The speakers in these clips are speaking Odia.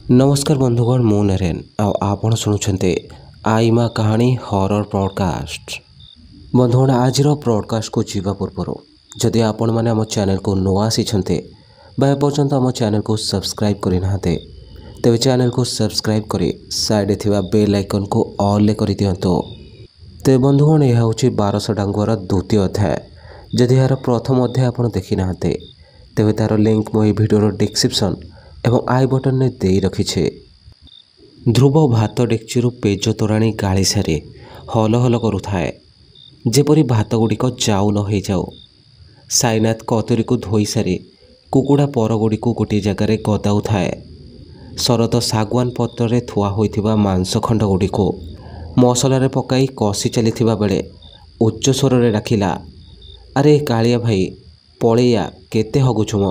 ନମସ୍କାର ବନ୍ଧୁଗଣ, ମୁଁ ନରେନ ଆଉ ଆପଣ ଶୁଣୁଛନ୍ତି ଆଇମା କାହାଣୀ ହରର ପ୍ରଡକାଷ୍ଟ। ବନ୍ଧୁଗଣ, ଆଜିର ପ୍ରଡକାଷ୍ଟକୁ ଯିବା ପୂର୍ବରୁ ଯଦି ଆପଣମାନେ ଆମ ଚ୍ୟାନେଲକୁ ନୂଆ ଆସିଛନ୍ତି ବା ଏପର୍ଯ୍ୟନ୍ତ ଆମ ଚ୍ୟାନେଲକୁ ସବସ୍କ୍ରାଇବ୍ କରିନାହାନ୍ତି, ତେବେ ଚ୍ୟାନେଲକୁ ସବସ୍କ୍ରାଇବ୍ କରି ସାଇଡ଼୍ରେ ଥିବା ବେଲ୍ ଆଇକନ୍କୁ ଅଲ୍ରେ କରିଦିଅନ୍ତୁ। ତେବେ ବନ୍ଧୁଗଣ, ଏହା ହେଉଛି 1200 ଡାଙ୍ଗୁଆର ଦ୍ୱିତୀୟ ଅଧ୍ୟାୟ। ଯଦି ଏହାର ପ୍ରଥମ ଅଧ୍ୟାୟ ଆପଣ ଦେଖିନାହାନ୍ତି, ତେବେ ତା'ର ଲିଙ୍କ୍ ମୁଁ ଏହି ଭିଡ଼ିଓର ଡିସ୍କ୍ରିପ୍ସନ୍ ଏବଂ I ବଟନ୍ରେ ଦେଇ ରଖିଛି। ଧ୍ରୁବ ଭାତ ଡେକ୍ଚିରୁ ପେଜ ତୋରାଣି ଗାଳି ସାରି ହଲ ହଲ କରୁଥାଏ, ଯେପରି ଭାତଗୁଡ଼ିକ ଯାଉ ନ ହେଇଯାଉ। ସାଇନାଥ କତୁରୀକୁ ଧୋଇ ସାରି କୁକୁଡ଼ା ପରଗୁଡ଼ିକୁ ଗୋଟିଏ ଜାଗାରେ ଗଦାଉଥାଏ। ଶରତ ଶାଗୁଆନ ପତ୍ରରେ ଥୁଆ ହୋଇଥିବା ମାଂସ ଖଣ୍ଡଗୁଡ଼ିକୁ ମସଲାରେ ପକାଇ କଷି ଚାଲିଥିବା ବେଳେ ଉଚ୍ଚ ସ୍ୱରରେ ଡାକିଲା, ଆରେ କାଳିଆ ଭାଇ, ପଳେଇଆ, କେତେ ହଗୁଛୁ ମ?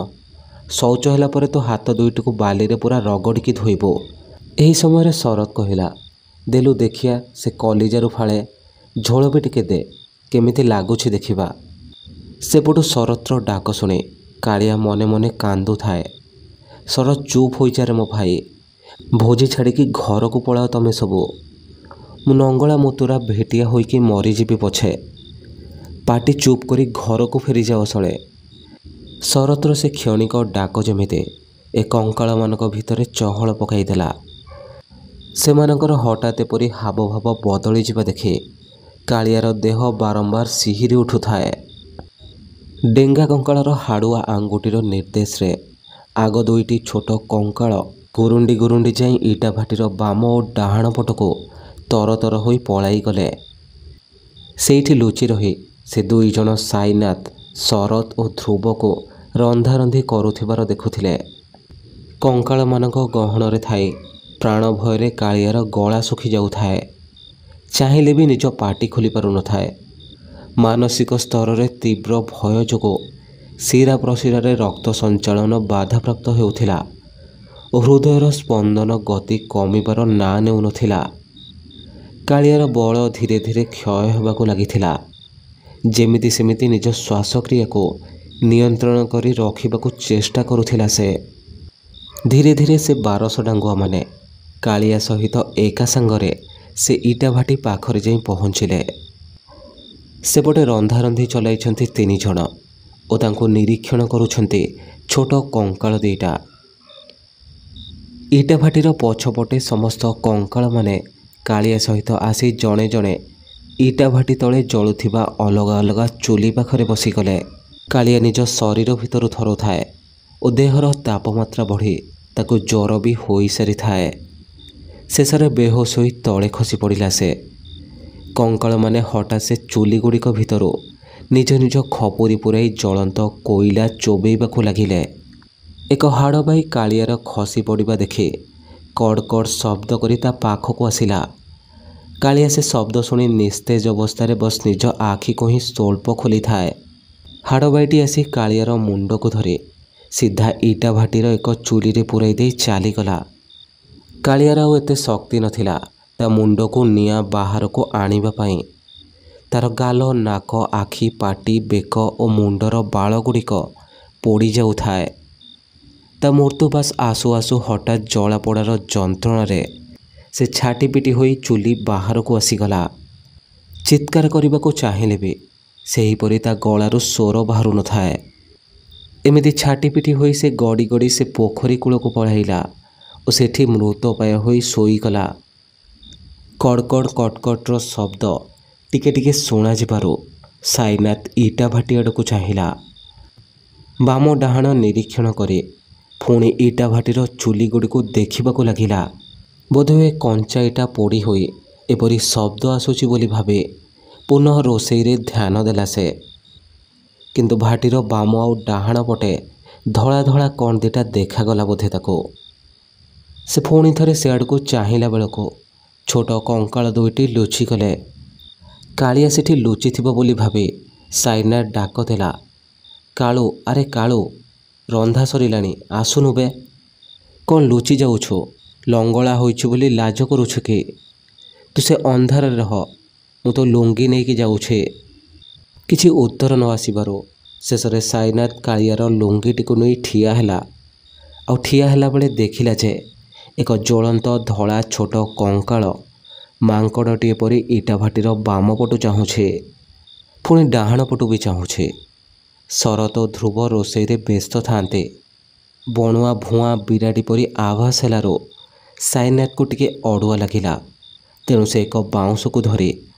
ଶୌଚ ହେଲା ପରେ ତୋ ହାତ ଦୁଇଟିକୁ ବାଲିରେ ପୂରା ରଗଡ଼ିକି ଧୋଇବୁ। ଏହି ସମୟରେ ଶରତ କହିଲା, ଦେଲୁ ଦେଖିଆ ସେ କଲିଜାରୁ ଫାଳେ ଝୋଳ ବି ଟିକେ ଦେ, କେମିତି ଲାଗୁଛି ଦେଖିବା। ସେପଟୁ ଶରତର ଡାକ ଶୁଣି କାଳିଆ ମନେ ମନେ କାନ୍ଦୁଥାଏ। ଶରତ, ଚୁପ୍ ହୋଇଯାରେ ମୋ ଭାଇ, ଭୋଜି ଛାଡ଼ିକି ଘରକୁ ପଳାଅ ତମେ ସବୁ। ମୁଁ ନଙ୍ଗଳା ମୁତୁରା ଭେଟିଆ ହୋଇକି ମରିଯିବି ପଛେ, ପାଟି ଚୁପ୍ କରି ଘରକୁ ଫେରିଯାଅ ଶଳେ। ଶରତର ସେ କ୍ଷଣିକ ଡାକ ଯେମିତି ଏ କଙ୍କାଳମାନଙ୍କ ଭିତରେ ଚହଳ ପକାଇଦେଲା। ସେମାନଙ୍କର ହଠାତ୍ ଏପରି ହାବଭାବ ବଦଳିଯିବା ଦେଖି କାଳିଆର ଦେହ ବାରମ୍ବାର ଶିହିରି ଉଠୁଥାଏ। ଡେଙ୍ଗା କଙ୍କାଳର ହାଡ଼ୁଆ ଆଙ୍ଗୁଠିର ନିର୍ଦ୍ଦେଶରେ ଆଗ ଦୁଇଟି ଛୋଟ କଙ୍କାଳ ଗୁରୁଣ୍ଡି ଗୁରୁଣ୍ଡି ଯାଇ ଇଟା ଭାଟିର ବାମ ଓ ଡାହାଣ ପଟକୁ ତରତର ହୋଇ ପଳାଇଗଲେ। ସେଇଠି ଲୁଚି ରହି ସେ ଦୁଇ ଜଣ ସାଇନାଥ, ଶରତ ଓ ଧ୍ରୁବକୁ ରନ୍ଧାରନ୍ଧି କରୁଥିବାର ଦେଖୁଥିଲେ। କଙ୍କାଳମାନଙ୍କ ଗହଣରେ ଥାଇ ପ୍ରାଣ ଭୟରେ କାଳିଆର ଗଳା ଶୁଖି ଯାଉଥାଏ। ଚାହିଁଲେ ବି ନିଜ ପାଟି ଖୋଲି ପାରୁନଥାଏ। ମାନସିକ ସ୍ତରରେ ତୀବ୍ର ଭୟ ଯୋଗୁଁ ଶିରା ପ୍ରଶିରାରେ ରକ୍ତ ସଞ୍ଚାଳନ ବାଧାପ୍ରାପ୍ତ ହେଉଥିଲା ଓ ହୃଦୟର ସ୍ପନ୍ଦନ ଗତି କମିବାର ନାଁ ନେଉନଥିଲା। କାଳିଆର ବଳ ଧୀରେ ଧୀରେ କ୍ଷୟ ହେବାକୁ ଲାଗିଥିଲା। ଯେମିତି ସେମିତି ନିଜ ଶ୍ୱାସକ୍ରିୟାକୁ ନିୟନ୍ତ୍ରଣ କରି ରଖିବାକୁ ଚେଷ୍ଟା କରୁଥିଲା ସେ। ଧୀରେ ଧୀରେ ସେ 1200 ଡାଙ୍ଗୁଆମାନେ କାଳିଆ ସହିତ ଏକା ସାଙ୍ଗରେ ସେ ଇଟାଭାଟି ପାଖରେ ଯାଇ ପହଞ୍ଚିଲେ। ସେପଟେ ରନ୍ଧାରନ୍ଧି ଚଲାଇଛନ୍ତି ତିନି ଜଣ ଓ ତାଙ୍କୁ ନିରୀକ୍ଷଣ କରୁଛନ୍ତି ଛୋଟ କଙ୍କାଳ ଦୁଇଟା। ଇଟାଭାଟିର ପଛପଟେ ସମସ୍ତ କଙ୍କାଳମାନେ କାଳିଆ ସହିତ ଆସି ଜଣେ ଜଣେ ଇଟାଭାଟି ତଳେ ଜଳୁଥିବା ଅଲଗା ଅଲଗା ଚୁଲି ପାଖରେ ବସିଗଲେ। କାଳିଆ ନିଜ ଶରୀର ଭିତରୁ ଥରୁଥାଏ ଓ ଦେହର ତାପମାତ୍ରା ବଢ଼ି ତାକୁ ଜ୍ୱର ବି ହୋଇସାରିଥାଏ। ଶେଷରେ ବେହୋସ ହୋଇ ତଳେ ଖସି ପଡ଼ିଲା ସେ। କଙ୍କାଳମାନେ ହଠାତ୍ ସେ ଚୁଲିଗୁଡ଼ିକ ଭିତରୁ ନିଜ ନିଜ ଖପୁରି ପୂରାଇ ଜଳନ୍ତ କୋଇଲା ଚୋବେଇବାକୁ ଲାଗିଲେ। ଏକ ହାଡ଼ବାଇ କାଳିଆର ଖସି ପଡ଼ିବା ଦେଖି କଡ଼ କଡ଼ ଶବ୍ଦ କରି ତା ପାଖକୁ ଆସିଲା। କାଳିଆ ସେ ଶବ୍ଦ ଶୁଣି ନିସ୍ତେଜ ଅବସ୍ଥାରେ ବସ୍ ନିଜ ଆଖିକୁ ହିଁ ସ୍ୱଳ୍ପ ଖୋଲିଥାଏ। ହାଡ଼ବାଇଟି ଆସି କାଳିଆର ମୁଣ୍ଡକୁ ଧରି ସିଧା ଇଟା ଭାଟିର ଏକ ଚୁଲିରେ ପୂରାଇ ଦେଇ ଚାଲିଗଲା। କାଳିଆର ଆଉ ଏତେ ଶକ୍ତି ନଥିଲା ତା ମୁଣ୍ଡକୁ ନିଆଁ ବାହାରକୁ ଆଣିବା ପାଇଁ। ତାର ଗାଲ, ନାକ, ଆଖି, ପାଟି, ବେକ ଓ ମୁଣ୍ଡର ବାଳଗୁଡ଼ିକ ପୋଡ଼ି ଯାଉଥାଏ। ତା ମୃତ୍ୟୁବାସ ଆସୁ ଆସୁ ହଠାତ୍ ଜଳାପୋଡ଼ାର ଯନ୍ତ୍ରଣାରେ ସେ ଛାଟିପିଟି ହୋଇ ଚୁଲି ବାହାରକୁ ଆସିଗଲା। ଚିତ୍କାର କରିବାକୁ ଚାହିଁଲେ ବି ସେହିପରି ତା ଗଳାରୁ ସ୍ୱର ବାହାରୁ ନଥାଏ। ଏମିତି ଛାଟିପିଟି ହୋଇ ସେ ଗଡ଼ି ଗଡ଼ି ସେ ପୋଖରୀ କୂଳକୁ ପଳାଇଲା ଓ ସେଠି ମୃତପ୍ରାୟ ହୋଇ ଶୋଇଗଲା। କଡ଼କଡ଼ କଟକଟର ଶବ୍ଦ ଟିକେ ଟିକେ ଶୁଣାଯିବାରୁ ସାଇନାଥ ଇଟା ଭାଟି ଆଡ଼କୁ ଚାହିଁଲା। ବାମ ଡାହାଣ ନିରୀକ୍ଷଣ କରି ପୁଣି ଇଟା ଭାଟିର ଚୁଲିଗୁଡ଼ିକୁ ଦେଖିବାକୁ ଲାଗିଲା। ବୋଧହୁଏ କଞ୍ଚା ଇଟା ପୋଡ଼ି ହୋଇ ଏପରି ଶବ୍ଦ ଆସୁଛି ବୋଲି ଭାବି ପୁନଃ ରୋଷେଇରେ ଧ୍ୟାନ ଦେଲା ସେ। କିନ୍ତୁ ଭାଟିର ବାମ ଆଉ ଡାହାଣ ପଟେ ଧଳା ଧଳା କ'ଣ ଦୁଇଟା ଦେଖାଗଲା ବୋଧେ ତାକୁ। ସେ ପୁଣି ଥରେ ସେଆଡ଼କୁ ଚାହିଁଲା ବେଳକୁ ଛୋଟ କଙ୍କାଳ ଦୁଇଟି ଲୁଚିଗଲେ। କାଳିଆ ସେଠି ଲୁଚିଥିବ ବୋଲି ଭାବି ସାଇନା ଡାକ ଦେଲା, କାଳୁ, ଆରେ କାଳୁ, ରନ୍ଧା ସରିଲାଣି, ଆସୁନୁ ବେ। କ'ଣ ଲୁଚି ଯାଉଛୁ? ଲଙ୍ଗଳା ହୋଇଛୁ ବୋଲି ଲାଜ କରୁଛୁ କି? ତୁ ସେ ଅନ୍ଧାରରେ ରହ, ମୁଁ ତୋ ଲୁଙ୍ଗି ନେଇକି ଯାଉଛି। କିଛି ଉତ୍ତର ନ ଆସିବାରୁ ଶେଷରେ ସାଇନାଥ କାଳିଆର ଲୁଙ୍ଗିଟିକୁ ନେଇ ଠିଆ ହେଲା। ଆଉ ଠିଆ ହେଲା ବେଳେ ଦେଖିଲା ଯେ ଏକ ଜ୍ୱଳନ୍ତ ଧଳା ଛୋଟ କଙ୍କାଳ ମାଙ୍କଡ଼ଟିଏ ପରି ଇଟାଭାଟିର ବାମ ପଟୁ ଚାହୁଁଛି, ପୁଣି ଡାହାଣ ପଟୁ ବି ଚାହୁଁଛି। ଶରତ ଓ ଧ୍ରୁବ ରୋଷେଇରେ ବ୍ୟସ୍ତ ଥାଆନ୍ତି। ବଣୁଆ ଭୁଆଁ ବିରାଡ଼ି ପରି ଆଭାସ ହେଲାରୁ ସାଇନାଥକୁ ଟିକେ ଅଡ଼ୁଆ ଲାଗିଲା। ତେଣୁ ସେ ଏକ ବାଉଁଶକୁ ଧରି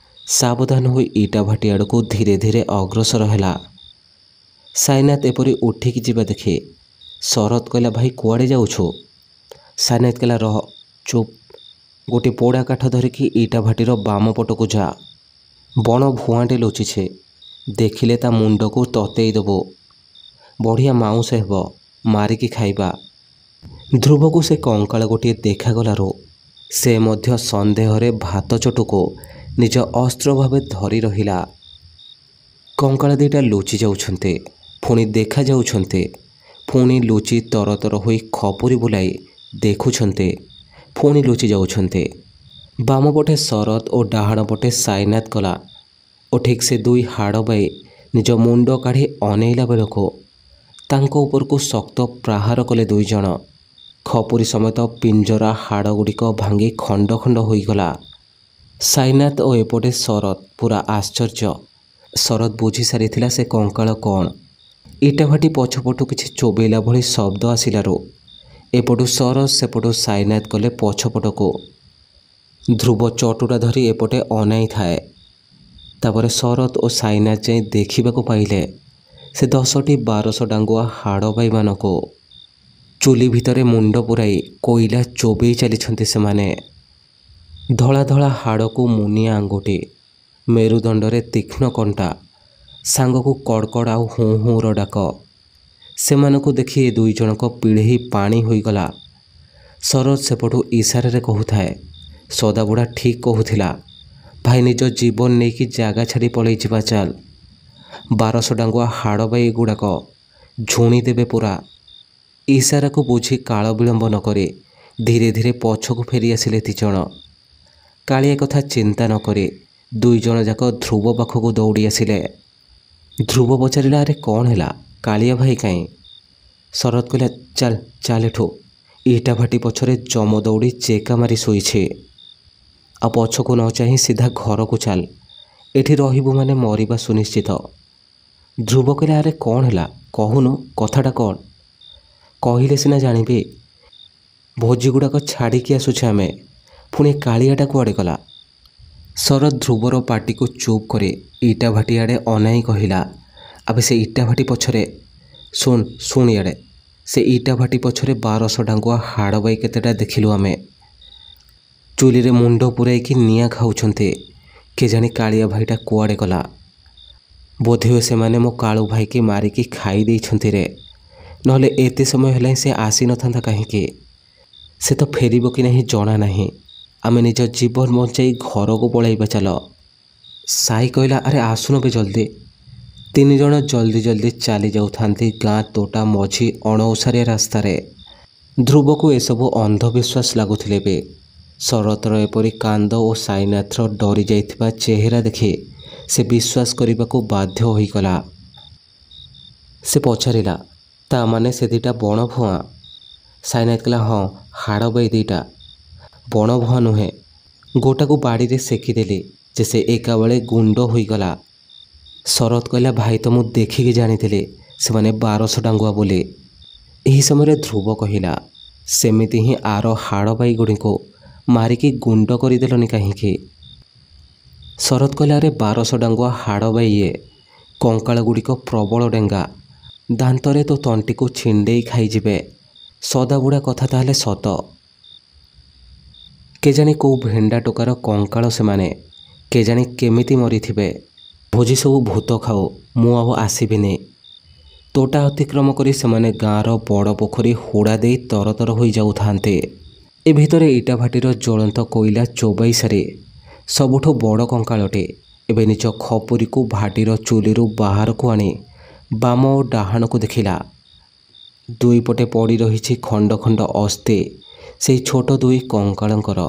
ସାବଧାନ ହୋଇ ଇଟାଭାଟି ଆଡ଼କୁ ଧୀରେ ଧୀରେ ଅଗ୍ରସର ହେଲା। ସାଇନାଥ ଏପରି ଉଠିକି ଯିବା ଦେଖି ଶରତ କହିଲା, ଭାଇ କୁଆଡ଼େ ଯାଉଛୁ? ସାଇନାଥ କହିଲା, ରହ, ଚୁପ୍, ଗୋଟିଏ ପୋଡ଼ା କାଠ ଧରିକି ଇଟାଭାଟିର ବାମ ପଟକୁ ଯା। ବଣ ଭୁଆଁଟେ ଲୁଚିছে, ଦେଖିଲେ ତା ମୁଣ୍ଡକୁ ତତେଇ ଦେବୁ, ବଢ଼ିଆ ମାଉଁସ ହେବ, ମାରିକି ଖାଇବା। ଧ୍ରୁବକୁ ସେ କଙ୍କାଳ ଗୋଟିଏ ଦେଖାଗଲାରୁ ସେ ମଧ୍ୟ ସନ୍ଦେହରେ ଭାତ ଚଟୁକୁ ନିଜ ଅସ୍ତ୍ର ଭାବେ ଧରି ରହିଲା। କଙ୍କାଳ ଦୁଇଟା ଲୁଚି ଯାଉଛନ୍ତି, ପୁଣି ଦେଖାଯାଉଛନ୍ତି, ପୁଣି ଲୁଚି ତରତର ହୋଇ ଖପୁରି ବୁଲାଇ ଦେଖୁଛନ୍ତି, ପୁଣି ଲୁଚି ଯାଉଛନ୍ତି। ବାମ ପଟେ ଶରତ ଓ ଡାହାଣ ପଟେ ସାଇନାଥ ଗଲା ଓ ଠିକ୍ ସେ ଦୁଇ ହାଡ଼ ବାଇ ନିଜ ମୁଣ୍ଡ କାଢ଼ି ଅନେଇଲା ବେଳକୁ ତାଙ୍କ ଉପରକୁ ଶକ୍ତ ପ୍ରହାର କଲେ ଦୁଇ ଜଣ। ଖପୁରି ସମେତ ପିଞ୍ଜରା ହାଡ଼ ଗୁଡ଼ିକ ଭାଙ୍ଗି ଖଣ୍ଡ ଖଣ୍ଡ ହୋଇଗଲା। ସାଇନାଥ ଓ ଏପଟେ ଶରତ ପୁରା ଆଶ୍ଚର୍ଯ୍ୟ। ଶରତ ବୁଝି ସାରିଥିଲା ସେ କଙ୍କାଳ କ'ଣ। ଇଟାଭାଟି ପଛପଟୁ କିଛି ଚୋବେଇଲା ଭଳି ଶବ୍ଦ ଆସିଲାରୁ ଏପଟୁ ଶରତ ସେପଟୁ ସାଇନାଥ ଗଲେ ପଛପଟକୁ। ଧ୍ରୁବ ଚଟୁଟା ଧରି ଏପଟେ ଅନାଇଥାଏ। ତାପରେ ଶରତ ଓ ସାଇନାଥ ଯାଇ ଦେଖିବାକୁ ପାଇଲେ ସେ 10ଟି 1200 ଡାଙ୍ଗୁଆ ହାଡ଼ବାଇମାନଙ୍କୁ। ଚୁଲି ଭିତରେ ମୁଣ୍ଡ ପୂରାଇ କୋଇଲା ଚୋବେଇ ଚାଲିଛନ୍ତି ସେମାନେ। ଧଳା ଧଳା ହାଡ଼କୁ ମୁନିଆ ଆଙ୍ଗୁଠି, ମେରୁଦଣ୍ଡରେ ତୀକ୍ଷ୍ଣ କଣ୍ଟା, ସାଙ୍ଗକୁ କଡ଼କଡ଼ ଆଉ ହୁଁ ହୁଁର ଡାକ। ସେମାନଙ୍କୁ ଦେଖି ଏ ଦୁଇ ଜଣଙ୍କ ପିଢ଼େଇ ପାଣି ହୋଇଗଲା। ଶରତ ସେପଟୁ ଇଶାରାରେ କହୁଥାଏ, ସଦାବୁଢ଼ା ଠିକ୍ କହୁଥିଲା, ଭାଇ ନିଜ ଜୀବନ ନେଇକି ଜାଗା ଛାଡ଼ି ପଳେଇ ଯିବା ଚାଲ। 1200 ଡାଙ୍ଗୁଆ ହାଡ଼ବାଇ ଗୁଡ଼ାକ ଝୁଣି ଦେବେ ପୁରା। ଇଶାରାକୁ ବୁଝି କାଳ ବିଳମ୍ବ ନ କରି ଧୀରେ ଧୀରେ ପଛକୁ ଫେରି ଆସିଲେ ଦି ଜଣ। କାଳିଆ କଥା ଚିନ୍ତା ନ କରି ଦୁଇ ଜଣ ଯାକ ଧ୍ରୁବ ପାଖକୁ ଦୌଡ଼ି ଆସିଲେ। ଧ୍ରୁବ ପଚାରିଲା, ଆରେ କ'ଣ ହେଲା, କାଳିଆ ଭାଇ କାହିଁ? ଶରତ କହିଲା, ଚାଲ ଚାଲ ଏଠୁ, ଇଟାଭାଟି ପଛରେ ଯମ ଦୌଡ଼ି ଚେକା ମାରି ଶୋଇଛି, ଆଉ ପଛକୁ ନ ଚାହିଁ ସିଧା ଘରକୁ ଚାଲ, ଏଠି ରହିବୁ ମାନେ ମରିବା ସୁନିଶ୍ଚିତ। ଧ୍ରୁବ କହିଲା, ଆରେ କ'ଣ ହେଲା କହୁନୁ, କଥାଟା କ'ଣ? କହିଲେ ସିନା ଜାଣିବି। ଭୋଜି ଗୁଡ଼ାକ ଛାଡ଼ିକି ଆସୁଛେ ଆମେ, ପୁଣି କାଳିଆଟା କୁଆଡ଼େ ଗଲା? ଶରତ ଧ୍ରୁବର ପାଟିକୁ ଚୁପ୍ କରି ଇଟାଭାଟି ଆଡ଼େ ଅନାଇ କହିଲା, ଆବେ ସେ ଇଟାଭାଟି ପଛରେ, ଶୁଣ ଶୁଣ ଇଆଡ଼େ, ସେ ଇଟାଭାଟି ପଛରେ 1200 ଡାଙ୍ଗୁଆ ହାଡ଼ବାଇ କେତେଟା ଦେଖିଲୁ ଆମେ। ଚୁଲିରେ ମୁଣ୍ଡ ପୂରାଇକି ନିଆଁ ଖାଉଛନ୍ତି, କେଜାଣି କାଳିଆ ଭାଇଟା କୁଆଡ଼େ ଗଲା। ବୋଧହୁଏ ସେମାନେ ମୋ କାଳୁ ଭାଇକି ମାରିକି ଖାଇ ଦେଇଛନ୍ତି ରେ, ନହେଲେ ଏତେ ସମୟ ହେଲାଣି ସେ ଆସିନଥାନ୍ତା କାହିଁକି? ସେ ତ ଫେରିବ କି ନାହିଁ ଜଣା ନାହିଁ। ଆମେ ନିଜ ଜୀବନ ବଞ୍ଚାଇ ଘରକୁ ପଳାଇବା ଚାଲ। ସାଇ କହିଲା, ଆରେ ଆସୁନ ବେ ଜଲ୍ଦି। ତିନି ଜଣ ଜଲ୍ଦି ଜଲ୍ଦି ଚାଲି ଯାଉଥାନ୍ତି ଗାଁ ତୋଟା ମଝି ଅଣଓସାରିଆ ରାସ୍ତାରେ। ଧ୍ରୁବକୁ ଏସବୁ ଅନ୍ଧବିଶ୍ୱାସ ଲାଗୁଥିଲେ ବି ଶରତର ଏପରି କାନ୍ଦ ଓ ସାଇନାଥର ଡରି ଯାଇଥିବା ଚେହେରା ଦେଖି ସେ ବିଶ୍ୱାସ କରିବାକୁ ବାଧ୍ୟ ହୋଇଗଲା। ସେ ପଚାରିଲା, ତା ମାନେ ସେ ଦୁଇଟା ବଣ ଭୁଆଁ? ସାଇନାଥ କହିଲା, ହଁ, ହାଡ଼ବାଇ ଦୁଇଟା, ବଣ ଭୁଆଁ ନୁହେଁ। ଗୋଟାକୁ ବାଡ଼ିରେ ସେକିଦେଲି ଯେ ସେ ଏକାବେଳେ ଗୁଣ୍ଡ ହୋଇଗଲା। ଶରତ କହିଲା, ଭାଇ ତ ମୁଁ ଦେଖିକି ଜାଣିଥିଲି ସେମାନେ 1200 ଡାଙ୍ଗୁଆ ବୋଲି। ଏହି ସମୟରେ ଧ୍ରୁବ କହିଲା, ସେମିତି ହିଁ ଆର ହାଡ଼ବାଇ ଗୁଡ଼ିକୁ ମାରିକି ଗୁଣ୍ଡ କରିଦେଲନି କାହିଁକି? ଶରତ କହିଲା, ଆରେ 1200 ଡାଙ୍ଗୁଆ ହାଡ଼ବାଇ ଇଏ, କଙ୍କାଳ ଗୁଡ଼ିକ ପ୍ରବଳ ଡେଙ୍ଗା, ଦାନ୍ତରେ ତୋ ତଣ୍ଟିକୁ ଛିଣ୍ଡେଇ ଖାଇଯିବେ। ସଦାବୁଢ଼ା କଥା ତାହେଲେ ସତ। କେଜାଣି କେଉଁ ଭେଣ୍ଡା ଟୋକାର କଙ୍କାଳ ସେମାନେ, କେଜାଣି କେମିତି ମରିଥିବେ। ଭୋଜି ସବୁ ଭୂତ ଖାଉ, ମୁଁ ଆଉ ଆସିବିନି। ତୋଟା ଅତିକ୍ରମ କରି ସେମାନେ ଗାଁର ବଡ଼ ପୋଖରୀ ହୁଡ଼ା ଦେଇ ତରତର ହୋଇ ଯାଉଥାନ୍ତି। ଏ ଭିତରେ ଇଟାଭାଟିର ଜ୍ୱଳନ୍ତ କୋଇଲା ଚୋବାଇ ସାରି ସବୁଠୁ ବଡ଼ କଙ୍କାଳଟି ଏବେ ନିଜ ଖପୁରିକୁ ଭାଟିର ଚୁଲିରୁ ବାହାରକୁ ଆଣି ବାମ ଓ ଡାହାଣକୁ ଦେଖିଲା। ଦୁଇ ପଟେ ପଡ଼ି ରହିଛି ଖଣ୍ଡ ଖଣ୍ଡ ଅସ୍ଥି ସେଇ ଛୋଟ ଦୁଇ କଙ୍କାଳଙ୍କର।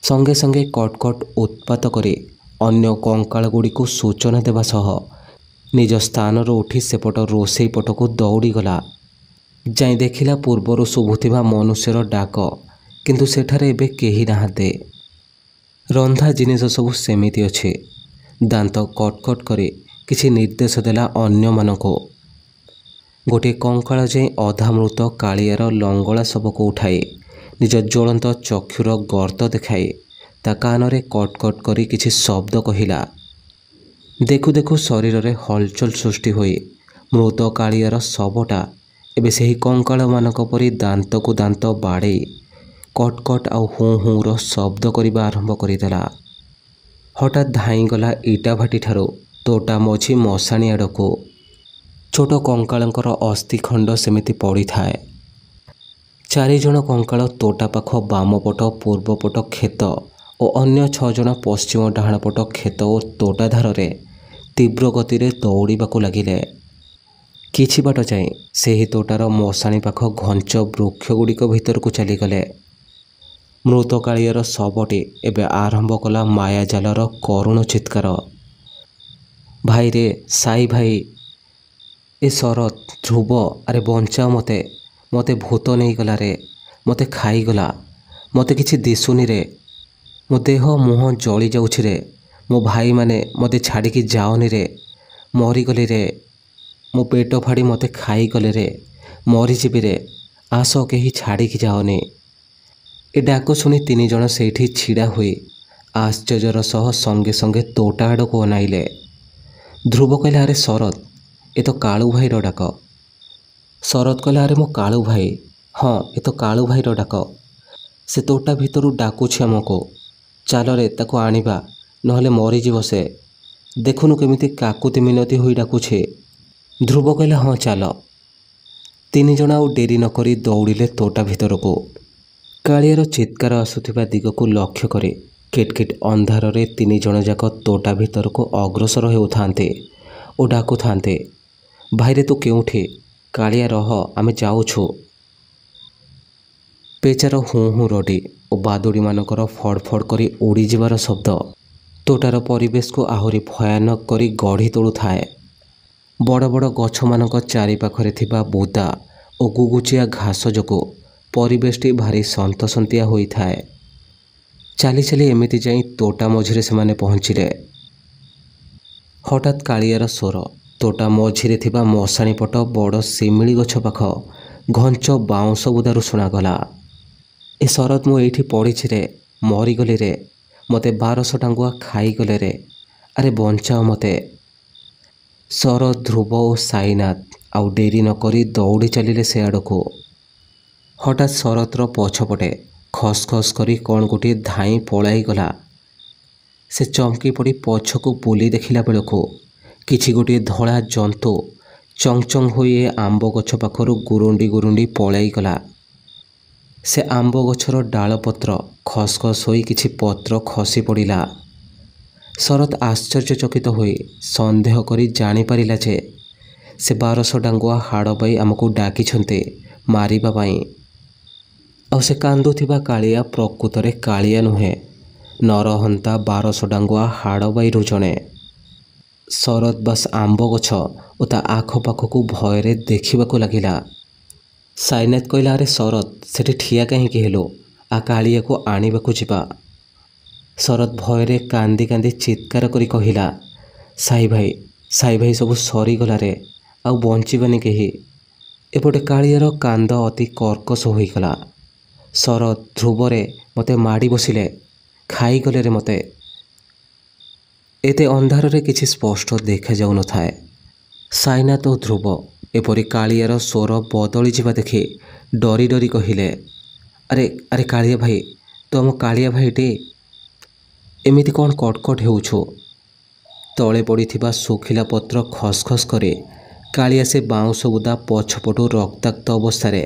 ସଙ୍ଗେ ସଙ୍ଗେ କଟକଟ ଉତ୍ପାତ କରି ଅନ୍ୟ କଙ୍କାଳଗୁଡ଼ିକୁ ସୂଚନା ଦେବା ସହ ନିଜ ସ୍ଥାନରୁ ଉଠି ସେପଟ ରୋଷେଇ ପଟକୁ ଦୌଡ଼ିଗଲା। ଯାଇ ଦେଖିଲା ପୂର୍ବରୁ ଶୁଭୁଥିବା ମନୁଷ୍ୟର ଡାକ କିନ୍ତୁ ସେଠାରେ ଏବେ କେହି ନାହାନ୍ତି। ରନ୍ଧା ଜିନିଷ ସବୁ ସେମିତି ଅଛି। ଦାନ୍ତ କଟକଟ କରି କିଛି ନିର୍ଦ୍ଦେଶ ଦେଲା ଅନ୍ୟମାନଙ୍କୁ। ଗୋଟିଏ କଙ୍କାଳ ଯାଇ ଅଧାମୃତ କାଳିଆର ଲଙ୍ଗଳା ଶବକୁ ଉଠାଇ ନିଜ ଜ୍ୱଳନ୍ତ ଚକ୍ଷୁର ଗର୍ତ୍ତ ଦେଖାଇ ତା କାନରେ କଟକଟ କରି କିଛି ଶବ୍ଦ କହିଲା। ଦେଖୁ ଦେଖୁ ଶରୀରରେ ହଲଚଲ ସୃଷ୍ଟି ହୋଇ ମୃତ କାଳିଆର ଶବଟା ଏବେ ସେହି କଙ୍କାଳମାନଙ୍କ ପରି ଦାନ୍ତକୁ ଦାନ୍ତ ବାଡ଼େଇ କଟକଟ ଆଉ ହୁଁ ହୁଁର ଶବ୍ଦ କରିବା ଆରମ୍ଭ କରିଦେଲା। ହଠାତ୍ ଧାଇଁଗଲା ଇଟାଭାଟିଠାରୁ ତୋଟା ମଝି ମଶାଣି ଆଡ଼କୁ। ଛୋଟ କଙ୍କାଳଙ୍କର ଅସ୍ଥିଖଣ୍ଡ ସେମିତି ପଡ଼ିଥାଏ। 4 ଜଣ କଙ୍କାଳ ତୋଟା ପାଖ ବାମପଟ ପୂର୍ବପଟ କ୍ଷେତ ଓ ଅନ୍ୟ 6 ଜଣ ପଶ୍ଚିମ ଡାହାଣପଟ କ୍ଷେତ ଓ ତୋଟା ଧାରରେ ତୀବ୍ର ଗତିରେ ଦୌଡ଼ିବାକୁ ଲାଗିଲେ। କିଛି ବାଟ ଯାଇ ସେହି ତୋଟାର ମଶାଣି ପାଖ ଘଞ୍ଚ ବୃକ୍ଷଗୁଡ଼ିକ ଭିତରକୁ ଚାଲିଗଲେ। ମୃତ କାଳିଆର ଶବଟି ଏବେ ଆରମ୍ଭ କଲା ମାୟାଜାଲର କରୁଣ ଚିତ୍କାର। ଭାଇରେ, ସାଇ ଭାଇ, ଏ ଶରତ, ଧ୍ରୁବ, ଆରେ ବଞ୍ଚାଅ ମୋତେ, ମୋତେ ଭୂତ ନେଇଗଲା ରେ, ମୋତେ ଖାଇଗଲା, ମୋତେ କିଛି ଦିଶୁନି ରେ, ମୋ ଦେହ ମୁହଁ ଜଳି ଯାଉଛି ରେ, ମୋ ଭାଇମାନେ ମୋତେ ଛାଡ଼ିକି ଯାଅନି ରେ, ମରିଗଲି ରେ, ମୋ ପେଟ ଫାଡ଼ି ମୋତେ ଖାଇଗଲେ ରେ, ମରିଯିବି ରେ, ଆସ କେହି ଛାଡ଼ିକି ଯାଅନି। ଏ ଡାକ ଶୁଣି 3 ଜଣ ସେଇଠି ଛିଡ଼ା ହୋଇ ଆଶ୍ଚର୍ଯ୍ୟର ସହ ସଙ୍ଗେ ସଙ୍ଗେ ତୋଟା ଆଡ଼କୁ ଅନାଇଲେ। ଧ୍ରୁବ କହିଲା, ଆରେ ଶରତ, ଏ ତ କାଳୁ ଭାଇର ଡାକ। ଶରତ କହିଲା, ଆରେ ମୋ କାଳୁ ଭାଇ, ହଁ ଏ ତ କାଳୁ ଭାଇର ଡାକ, ସେ ତୋଟା ଭିତରୁ ଡାକୁଛି ଆମକୁ, ଚାଲରେ ତାକୁ ଆଣିବା, ନହେଲେ ମରିଯିବ ସେ, ଦେଖୁନୁ କେମିତି କାକୁତି ମିନତି ହୋଇ ଡାକୁଛି। ଧ୍ରୁବ କହିଲା, ହଁ ଚାଲ। 3 ଜଣ ଆଉ ଡେରି ନକରି ଦୌଡ଼ିଲେ ତୋଟା ଭିତରକୁ। କାଳିଆର ଚିତ୍କାର ଆସୁଥିବା ଦିଗକୁ ଲକ୍ଷ୍ୟ କରି କିଟକିଟ ଅନ୍ଧାରରେ 3 ଜଣ ଯାକ ତୋଟା ଭିତରକୁ ଅଗ୍ରସର ହେଉଥାନ୍ତି ଓ ଡାକୁଥାନ୍ତି, ଭାଇରେ ତୁ କେଉଁଠି, କାଳିଆ ରହ, ଆମେ ଯାଉଛୁ। ପେଚାର ହୁଁ ହୁଁ ରଡ଼ି ଓ ବାଦୁଡ଼ିମାନଙ୍କର ଫଡ଼ଫଡ଼ କରି ଉଡ଼ିଯିବାର ଶବ୍ଦ ତୋଟାର ପରିବେଶକୁ ଆହୁରି ଭୟାନକ କରି ଗଢ଼ି ତୋଳୁଥାଏ। ବଡ଼ ବଡ଼ ଗଛମାନଙ୍କ ଚାରିପାଖରେ ଥିବା ବୁଦା ଓ ଗୁଗୁଚିଆ ଘାସ ଯୋଗୁଁ ପରିବେଶଟି ଭାରି ସନ୍ତସନ୍ତିଆ ହୋଇଥାଏ। ଚାଲି ଚାଲି ଏମିତି ଯାଇ ତୋଟା ମଝିରେ ସେମାନେ ପହଞ୍ଚିଲେ। ହଠାତ୍ କାଳିଆର ସ୍ୱର ତୋଟା ମଝିରେ ଥିବା ମଶାଣି ପଟ ବଡ଼ ଶିମିଳି ଗଛ ପାଖ ଘଞ୍ଚ ବାଉଁଶ ବୁଦାରୁ ଶୁଣାଗଲା। ଏ ଶରତ, ମୁଁ ଏଇଠି ପଡ଼ିଛି ରେ, ମରିଗଲି ରେ, ମୋତେ 1200 ଟାଙ୍ଗୁଆ ଖାଇଗଲେ ରେ, ଆରେ ବଞ୍ଚାଅ ମୋତେ। ଶରତ, ଧ୍ରୁବ ଓ ସାଇନାଥ ଆଉ ଡେରି ନକରି ଦୌଡ଼ି ଚାଲିଲେ ସେ ଆଡ଼କୁ। ହଠାତ୍ ଶରତର ପଛପଟେ ଖସ୍ ଖସ୍ କରି କ'ଣ ଗୋଟିଏ ଧାଇଁ ପଳାଇଗଲା। ସେ ଚମକି ପଡ଼ି ପଛକୁ ବୁଲି ଦେଖିଲା ବେଳକୁ କିଛି ଗୋଟିଏ ଧଳା ଜନ୍ତୁ ଚଙ୍ଗ ଚଙ୍ଗ ହୋଇ ଏ ଆମ୍ବ ଗଛ ପାଖରୁ ଗୁରୁଣ୍ଡି ଗୁରୁଣ୍ଡି ପଳାଇଗଲା। ସେ ଆମ୍ବ ଗଛର ଡାଳପତ୍ର ଖସ୍ ଖସ୍ ହୋଇ କିଛି ପତ୍ର ଖସି ପଡ଼ିଲା। ଶରତ ଆଶ୍ଚର୍ଯ୍ୟଚକିତ ହୋଇ ସନ୍ଦେହ କରି ଜାଣିପାରିଲା ଯେ ସେ 1200 ଡାଙ୍ଗୁଆ ହାଡ଼ବାଇ ଆମକୁ ଡାକିଛନ୍ତି ମାରିବା ପାଇଁ। ଆଉ ସେ କାନ୍ଦୁଥିବା କାଳିଆ ପ୍ରକୃତରେ କାଳିଆ ନୁହେଁ, ନରହନ୍ତା 1200 ଡାଙ୍ଗୁଆ ହାଡ଼ବାଇରୁ ଜଣେ। ଶରତ ବାସ୍ ଆମ୍ବ ଗଛ ଓ ତା ଆଖପାଖକୁ ଭୟରେ ଦେଖିବାକୁ ଲାଗିଲା। ସାଇନାଥ କହିଲା, ଆରେ ଶରତ, ସେଠି ଠିଆ କାହିଁକି ହେଲୁ? ଆ କାଳିଆକୁ ଆଣିବାକୁ ଯିବା। ଶରତ ଭୟରେ କାନ୍ଦି କାନ୍ଦି ଚିତ୍କାର କରି କହିଲା, ସାଇ ଭାଇ, ସାଇ ଭାଇ, ସବୁ ସରିଗଲା ରେ, ଆଉ ବଞ୍ଚିବାନି କେହି। ଏପଟେ କାଳିଆର କାନ୍ଦ ଅତି କର୍କଶ ହୋଇଗଲା। ଶରତ, ଧ୍ରୁବରେ ମୋତେ ମାଡ଼ି ବସିଲେ, ଖାଇଗଲେ ରେ ମୋତେ। ଏତେ ଅନ୍ଧାରରେ କିଛି ସ୍ପଷ୍ଟ ଦେଖାଯାଉନଥାଏ। ସାଇନାଥ ଓ ଧ୍ରୁବ ଏପରି କାଳିଆର ସ୍ୱର ବଦଳିଯିବା ଦେଖି ଡରି ଡରି କହିଲେ, ଆରେ ଆରେ କାଳିଆ ଭାଇ, ତୁ ଆମ କାଳିଆ ଭାଇଟି, ଏମିତି କ'ଣ କଟକଟ ହେଉଛୁ? ତଳେ ପଡ଼ିଥିବା ଶୁଖିଲା ପତ୍ର ଖସଖସ କରି କାଳିଆ ସେ ବାଉଁଶ ବୁଦା ପଛପଟୁ ରକ୍ତାକ୍ତ ଅବସ୍ଥାରେ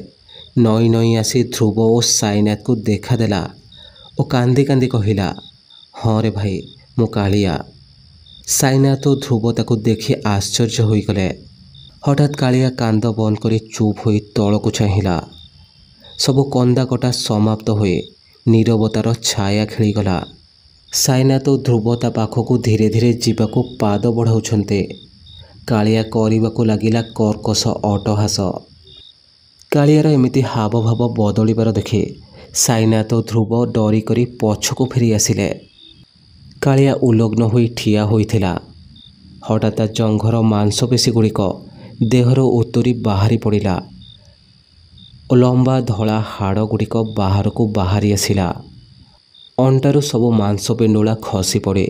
ନଇଁ ନଇଁ ଆସି ଧ୍ରୁବ ଓ ସାଇନାଥକୁ ଦେଖାଦେଲା ଓ କାନ୍ଦି କାନ୍ଦି କହିଲା, ହଁ ରେ ଭାଇ, ମୁଁ କାଳିଆ। ସାଇନାଥ ଓ ଧ୍ରୁବ ତାକୁ ଦେଖି ଆଶ୍ଚର୍ଯ୍ୟ ହୋଇଗଲେ। ହଠାତ୍ କାଳିଆ କାନ୍ଦ ବନ୍ଦ କରି ଚୁପ୍ ହୋଇ ତଳକୁ ଚାହିଁଲା। ସବୁ କନ୍ଦାକଟା ସମାପ୍ତ ହୋଇ ନୀରବତାର ଛାୟା ଖେଳିଗଲା। ସାଇନାଥ ଓ ଧ୍ରୁବ ତା ପାଖକୁ ଧୀରେ ଧୀରେ ଯିବାକୁ ପାଦ ବଢ଼ାଉଛନ୍ତି। କାଳିଆ କରିବାକୁ ଲାଗିଲା କର୍କଶ ଅଟ୍ଟହାସ। କାଳିଆର ଏମିତି ହାବଭାବ ବଦଳିବାର ଦେଖି ସାଇନାଥ ଓ ଧ୍ରୁବ ଡରିକରି ପଛକୁ ଫେରି ଆସିଲେ। କାଳିଆ ଉଲଗ୍ନ ହୋଇ ଠିଆ ହୋଇଥିଲା। ହଠାତ୍ ତା ଜଙ୍ଘର ମାଂସପେଶୀଗୁଡ଼ିକ ଦେହରୁ ଉତୁରି ବାହାରି ପଡ଼ିଲା ଓ ଲମ୍ବା ଧଳା ହାଡ଼ଗୁଡ଼ିକ ବାହାରକୁ ବାହାରି ଆସିଲା। ଅଣ୍ଟାରୁ ସବୁ ମାଂସପିଣ୍ଡୁଳା ଖସି ପଡ଼ି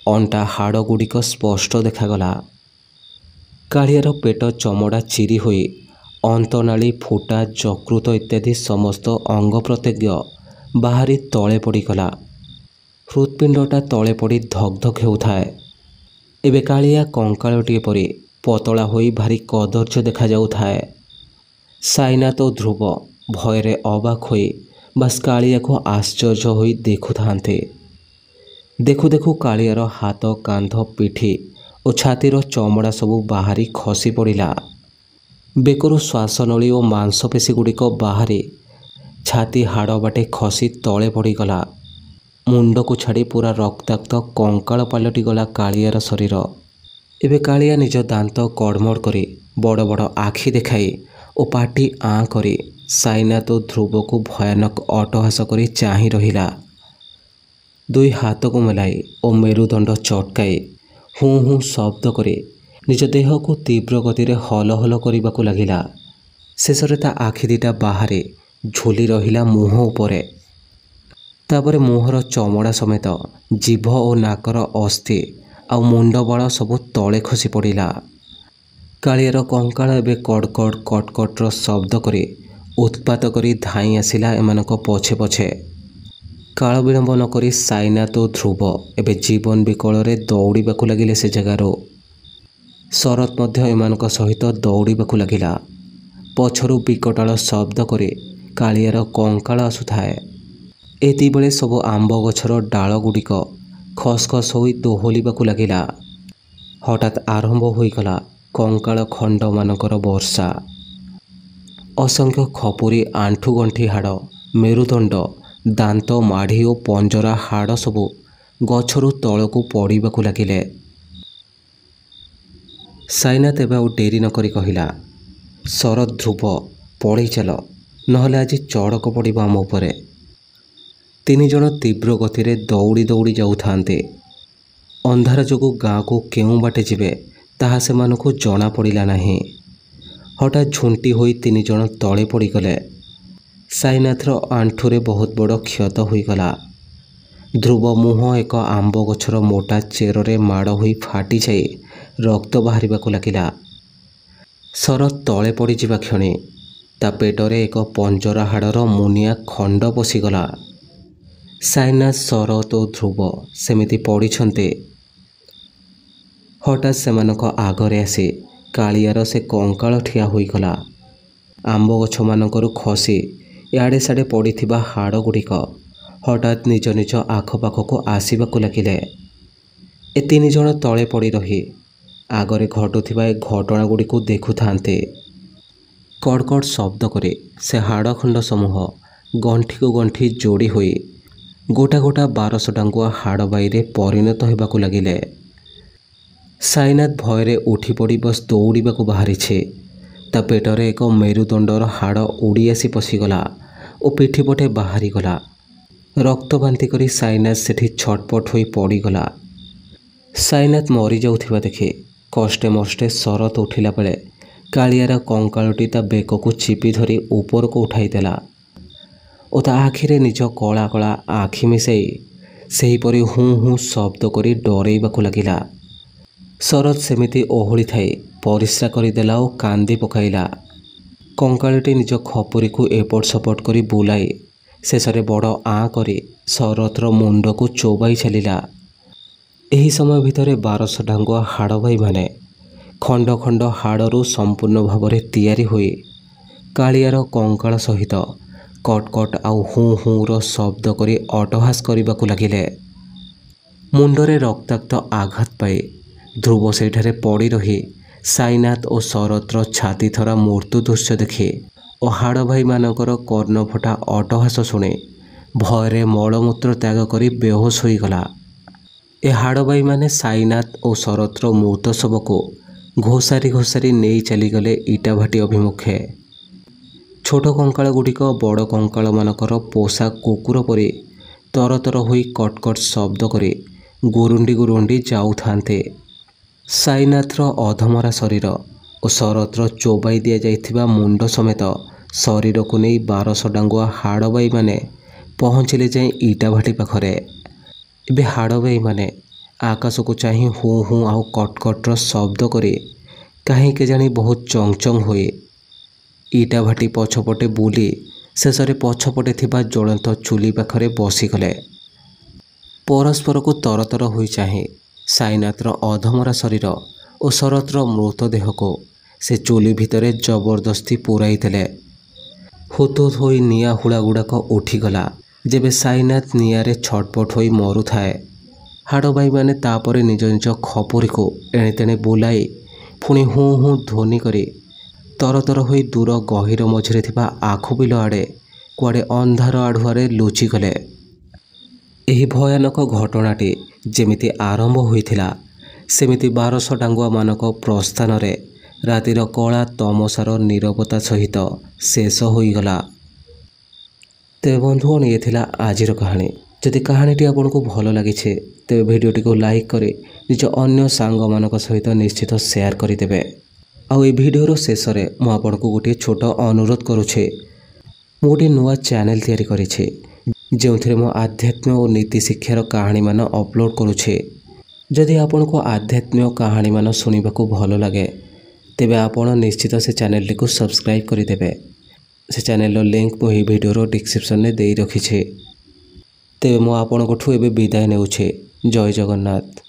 ଅଣ୍ଟା ହାଡ଼ଗୁଡ଼ିକ ସ୍ପଷ୍ଟ ଦେଖାଗଲା। କାଳିଆର ପେଟ ଚମଡ଼ା ଚିରି ହୋଇ ଅନ୍ତନାଳୀ, ଫୁଟା, ଯକୃତ ଇତ୍ୟାଦି ସମସ୍ତ ଅଙ୍ଗ ପ୍ରତ୍ୟଙ୍ଗ ବାହାରି ତଳେ ପଡ଼ିଗଲା। ହୃତ୍ପିଣ୍ଡଟା ତଳେ ପଡ଼ି ଧକ୍ ଧକ୍ ହେଉଥାଏ। ଏବେ କାଳିଆ କଙ୍କାଳଟିଏ ପରି ପତଳା ହୋଇ ଭାରି କଦର୍ଯ୍ୟ ଦେଖାଯାଉଥାଏ। ସାଇନାଥ ଓ ଧ୍ରୁବ ଭୟରେ ଅବାକ୍ ହୋଇ ବାସ୍ କାଳିଆକୁ ଆଶ୍ଚର୍ଯ୍ୟ ହୋଇ ଦେଖୁଥାନ୍ତି। ଦେଖୁ ଦେଖୁ କାଳିଆର ହାତ, କାନ୍ଧ, ପିଠି ଓ ଛାତିର ଚମଡ଼ା ସବୁ ବାହାରି ଖସି ପଡ଼ିଲା। ବେକରୁ ଶ୍ୱାସନଳୀ ଓ ମାଂସପେଶୀଗୁଡ଼ିକ ବାହାରି ଛାତି ହାଡ଼ ବାଟେ ଖସି ତଳେ ପଡ଼ିଗଲା। ମୁଣ୍ଡକୁ ଛାଡ଼ି ପୁରା ରକ୍ତାକ୍ତ କଙ୍କାଳ ପାଲଟିଗଲା କାଳିଆର ଶରୀର। ଏବେ କାଳିଆ ନିଜ ଦାନ୍ତ କଡ଼ମଡ଼ କରି ବଡ଼ ବଡ଼ ଆଖି ଦେଖାଇ ଓ ପାଟି ଆଁ କରି ସାଇନାଥ ଓ ଧ୍ରୁବକୁ ଭୟାନକ ଅଟ୍ଟହାସ କରି ଚାହିଁ ରହିଲା। ଦୁଇ ହାତକୁ ମେଲାଇ ଓ ମେରୁଦଣ୍ଡ ଚଟକାଇ ହୁଁ ହୁଁ ଶବ୍ଦ କରି ନିଜ ଦେହକୁ ତୀବ୍ର ଗତିରେ ହଲହଲ କରିବାକୁ ଲାଗିଲା। ଶେଷରେ ତା ଆଖି ଦିଟା ବାହାରେ ଝୁଲି ରହିଲା ମୁହଁ ଉପରେ। ତାପରେ ମୁହଁର ଚମଡ଼ା ସମେତ ଜିଭ ଓ ନାକର ଅସ୍ଥି ଆଉ ମୁଣ୍ଡବାଳ ସବୁ ତଳେ ଖସି ପଡ଼ିଲା। କାଳିଆର କଙ୍କାଳ ଏବେ କଡ଼କଡ଼ କଟକଟର ଶବ୍ଦ କରି ଉତ୍ପାତ କରି ଧାଇଁ ଆସିଲା ଏମାନଙ୍କ ପଛେ ପଛେ। କାଳ ବିଳମ୍ବ ନକରି ସାଇନାଥ ଓ ଧ୍ରୁବ ଏବେ ଜୀବନ ବିକଳରେ ଦୌଡ଼ିବାକୁ ଲାଗିଲେ ସେ ଜାଗାରୁ। ଶରତ ମଧ୍ୟ ଏମାନଙ୍କ ସହିତ ଦୌଡ଼ିବାକୁ ଲାଗିଲା। ପଛରୁ ବିକଟାଳ ଶବ୍ଦ କରି କାଳିଆର କଙ୍କାଳ ଆସୁଥାଏ। ଏତିକିବେଳେ ସବୁ ଆମ୍ବ ଗଛର ଡାଳଗୁଡ଼ିକ ଖସଖସ ହୋଇ ଦୋହଲିବାକୁ ଲାଗିଲା। ହଠାତ୍ ଆରମ୍ଭ ହୋଇଗଲା କଙ୍କାଳ ଖଣ୍ଡମାନଙ୍କର ବର୍ଷା। ଅସଂଖ୍ୟ ଖପୁରି, ଆଣ୍ଠୁଗଣ୍ଠି ହାଡ଼, ମେରୁଦଣ୍ଡ, ଦାନ୍ତ, ମାଢ଼ି ଓ ପଞ୍ଜରା ହାଡ଼ ସବୁ ଗଛରୁ ତଳକୁ ପଡ଼ିବାକୁ ଲାଗିଲେ। ସାଇନାଥ ଏବେ ଆଉ ଡେରି ନକରି କହିଲା, ଶରତ, ଧ୍ରୁବ, ପଳେଇ ଚାଲ, ନହେଲେ ଆଜି ଚଡ଼କ ପଡ଼ିବ ଆମ ଉପରେ। ତିନି ଜଣ ତୀବ୍ର ଗତିରେ ଦୌଡ଼ି ଦୌଡ଼ି ଯାଉଥାନ୍ତି। ଅନ୍ଧାର ଯୋଗୁଁ ଗାଁକୁ କେଉଁ ବାଟେ ଯିବେ ତାହା ସେମାନଙ୍କୁ ଜଣାପଡ଼ିଲା ନାହିଁ। ହଠାତ୍ ଝୁଣ୍ଟି ହୋଇ ତିନି ଜଣ ତଳେ ପଡ଼ିଗଲେ। ସାଇନାଥର ଆଣ୍ଠୁରେ ବହୁତ ବଡ଼ କ୍ଷତ ହୋଇଗଲା। ଧ୍ରୁବ ମୁହଁ ଏକ ଆମ୍ବ ଗଛର ମୋଟା ଚେରରେ ମାଡ଼ ହୋଇ ଫାଟିଯାଇ ରକ୍ତ ବାହାରିବାକୁ ଲାଗିଲା। ଶରତ ତଳେ ପଡ଼ିଯିବା କ୍ଷଣି ତା ପେଟରେ ଏକ ପଞ୍ଜରା ହାଡ଼ର ମୁନିଆ ଖଣ୍ଡ ପଶିଗଲା। ସାଇନାଥ, ଶରତ ଓ ଧ୍ରୁବ ସେମିତି ପଡ଼ିଛନ୍ତି। ହଠାତ୍ ସେମାନଙ୍କ ଆଗରେ ଆସି କାଳିଆର ସେ କଙ୍କାଳ ଠିଆ ହୋଇଗଲା। ଆମ୍ବ ଗଛମାନଙ୍କରୁ ଖସି ଇଆଡ଼େ ସିଆଡ଼େ ପଡ଼ିଥିବା ହାଡ଼ଗୁଡ଼ିକ ହଠାତ୍ ନିଜ ନିଜ ଆଖପାଖକୁ ଆସିବାକୁ ଲାଗିଲେ। ଏ ତିନି ଜଣ ତଳେ ପଡ଼ି ରହି ଆଗରେ ଘଟୁଥିବା ଏ ଘଟଣାଗୁଡ଼ିକୁ ଦେଖୁଥାନ୍ତି। କଡ଼କଡ଼ ଶବ୍ଦ କରି ସେ ହାଡ଼ଖଣ୍ଡ ସମୂହ ଗଣ୍ଠିକୁ ଗଣ୍ଠି ଯୋଡ଼ି ହୋଇ ଗୋଟା ଗୋଟା 1200 ଡାଙ୍ଗୁଆ ହାଡ଼ବାଇରେ ପରିଣତ ହେବାକୁ ଲାଗିଲେ। ସାଇନାଥ ଭୟରେ ଉଠି ପଡ଼ି ବସ୍ ଦୌଡ଼ିବାକୁ ବାହାରିଛି। ତା ପେଟରେ ଏକ ମେରୁଦଣ୍ଡର ହାଡ଼ ଉଡ଼ି ଆସି ପଶିଗଲା ଓ ପିଠି ପଟେ ବାହାରିଗଲା। ରକ୍ତ ବାନ୍ତି କରି ସାଇନାଥ ସେଠି ଛଟପଟ ହୋଇ ପଡ଼ିଗଲା। ସାଇନାଥ ମରିଯାଉଥିବା ଦେଖି କଷ୍ଟେ ମଷ୍ଟେ ଶରତ ଉଠିଲା ବେଳେ କାଳିଆର କଙ୍କାଳଟି ତା ବେକକୁ ଚିପି ଧରି ଉପରକୁ ଉଠାଇଦେଲା ଓ ତା ଆଖିରେ ନିଜ କଳା କଳା ଆଖି ମିଶାଇ ସେହିପରି ହୁଁ ହୁଁ ଶବ୍ଦ କରି ଡରେଇବାକୁ ଲାଗିଲା। ଶରତ ସେମିତି ଓହଳି ଥାଇ ପରିସ୍ରା କରିଦେଲା ଓ କାନ୍ଦି ପକାଇଲା। କଙ୍କାଳଟି ନିଜ ଖପୁରିକୁ ଏପଟ ସେପଟ କରି ବୁଲାଇ ଶେଷରେ ବଡ଼ ଆଁ କରି ଶରତର ମୁଣ୍ଡକୁ ଚୋବାଇ ଚାଲିଲା। ଏହି ସମୟ ଭିତରେ 1200 ଡାଙ୍ଗୁଆ ହାଡ଼ଭାଇମାନେ ଖଣ୍ଡ ଖଣ୍ଡ ହାଡ଼ରୁ ସମ୍ପୂର୍ଣ୍ଣ ଭାବରେ ତିଆରି ହୋଇ କାଳିଆର କଙ୍କାଳ ସହିତ କଟକଟ ଆଉ ହୁଁ ହୁଁର ଶବ୍ଦ କରି ଅଟ୍ଟହାସ କରିବାକୁ ଲାଗିଲେ। ମୁଣ୍ଡରେ ରକ୍ତାକ୍ତ ଆଘାତ ପାଇ ଧ୍ରୁବ ସେଇଠାରେ ପଡ଼ି ରହି ସାଇନାଥ ଓ ଶରତର ଛାତିଥରା ମୃତ୍ୟୁ ଦୃଶ୍ୟ ଦେଖି ଓ ହାଡ଼ଭାଇମାନଙ୍କର କର୍ଣ୍ଣଫଟା ଅଟ୍ଟହାସ ଶୁଣି ଭୟରେ ମଳମୂତ୍ର ତ୍ୟାଗ କରି ବେହୋସ ହୋଇଗଲା। ଏ ହାଡ଼ଭାଇମାନେ ସାଇନାଥ ଓ ଶରତର ମୃତ ଶବକୁ ଘୋଷାରି ଘୋଷାରି ନେଇ ଚାଲିଗଲେ ଇଟାଭାଟି ଅଭିମୁଖେ। ଛୋଟ କଙ୍କାଳ ଗୁଡ଼ିକ ବଡ଼ କଙ୍କାଳମାନଙ୍କର ପୋଷା କୁକୁର ପରି ତରତର ହୋଇ କଟକଟ ଶବ୍ଦ କରି ଗୁରୁଣ୍ଡି ଗୁରୁଣ୍ଡି ଯାଉଥାନ୍ତେ। ସାଇନାଥର ଅଧମରା ଶରୀର ଓ ଶରତର ଚୋବାଇ ଦିଆଯାଇଥିବା ମୁଣ୍ଡ ସମେତ ଶରୀରକୁ ନେଇ 1200 ଡାଙ୍ଗୁଆ ହାଡ଼ବାଇମାନେ ପହଞ୍ଚିଲେ ଯାଇ ଇଟାଭାଟି ପାଖରେ। ଏବେ ହାଡ଼ବାଇମାନେ ଆକାଶକୁ ଚାହିଁ ହୁଁ ହୁଁ ଆଉ କଟକଟର ଶବ୍ଦ କରି କାହିଁ କେଜାଣି ବହୁତ ଚଙ୍ଗଚଙ୍ଗ ହୋଇ ଇଟାଭାଟି ପଛପଟେ ବୁଲି ଶେଷରେ ପଛପଟେ ଥିବା ଜ୍ୱଳନ୍ତ ଚୁଲି ପାଖରେ ବସିଗଲେ। ପରସ୍ପରକୁ ତରତର ହୋଇ ଚାହିଁ ସାଇନାଥର ଅଧମରା ଶରୀର ଓ ଶରତର ମୃତଦେହକୁ ସେ ଚୁଲି ଭିତରେ ଜବରଦସ୍ତି ପୂରାଇ ଦେଲେ। ହୁତୁତ ହୋଇ ନିଆଁ ହୁଳାଗୁଡ଼ାକ ଉଠିଗଲା। ଯେବେ ସାଇନାଥ ନିଆଁରେ ଛଟପଟ ହୋଇ ମରୁଥାଏ, ହାଡ଼ବାଇମାନେ ତାପରେ ନିଜ ନିଜ ଖପୁରୀକୁ ଏଣେତେଣେ ବୁଲାଇ ପୁଣି ହୁଁ ହୁଁ ଧ୍ୱନି କରି ତରତର ହୋଇ ଦୂର ଗହୀର ମଝିରେ ଥିବା ଆଖୁ ବିଲ ଆଡ଼େ କୁଆଡ଼େ ଅନ୍ଧାର ଆଢ଼ୁଆରେ ଲୁଚିଗଲେ। ଏହି ଭୟାନକ ଘଟଣାଟି ଯେମିତି ଆରମ୍ଭ ହୋଇଥିଲା, ସେମିତି 1200 ଡାଙ୍ଗୁଆମାନଙ୍କ ପ୍ରସ୍ଥାନରେ ରାତିର କଳା ତମସାର ନୀରବତା ସହିତ ଶେଷ ହୋଇଗଲା। ତେବେ ବନ୍ଧୁଗଣ, ଇଏ ଥିଲା ଆଜିର କାହାଣୀ। ଯଦି କାହାଣୀଟି ଆପଣଙ୍କୁ ଭଲ ଲାଗିଛି, ତେବେ ଭିଡ଼ିଓଟିକୁ ଲାଇକ୍ କରି ନିଜ ଅନ୍ୟ ସାଙ୍ଗମାନଙ୍କ ସହିତ ନିଶ୍ଚିତ ସେୟାର କରିଦେବେ। ଆଉ ଏ ଭିଡ଼ିଓର ଶେଷରେ ମୁଁ ଆପଣଙ୍କୁ ଗୋଟିଏ ଛୋଟ ଅନୁରୋଧ କରୁଛି। ମୁଁ ଗୋଟିଏ ନୂଆ ଚ୍ୟାନେଲ୍ ତିଆରି କରିଛି, ଯେଉଁଥିରେ ମୁଁ ଆଧ୍ୟାତ୍ମ୍ୟ ଓ ନୀତି ଶିକ୍ଷାର କାହାଣୀମାନ ଅପଲୋଡ଼ କରୁଛି। ଯଦି ଆପଣଙ୍କୁ ଆଧ୍ୟାତ୍ମିକ କାହାଣୀମାନ ଶୁଣିବାକୁ ଭଲ ଲାଗେ, ତେବେ ଆପଣ ନିଶ୍ଚିତ ସେ ଚ୍ୟାନେଲଟିକୁ ସବସ୍କ୍ରାଇବ୍ କରିଦେବେ। ସେ ଚ୍ୟାନେଲର ଲିଙ୍କ୍ ମୁଁ ଏହି ଭିଡ଼ିଓର ଡିସ୍କ୍ରିପ୍ସନରେ ଦେଇ ରଖିଛି। ତେବେ ମୁଁ ଆପଣଙ୍କଠୁ ଏବେ ବିଦାୟ ନେଉଛି। ଜୟ ଜଗନ୍ନାଥ।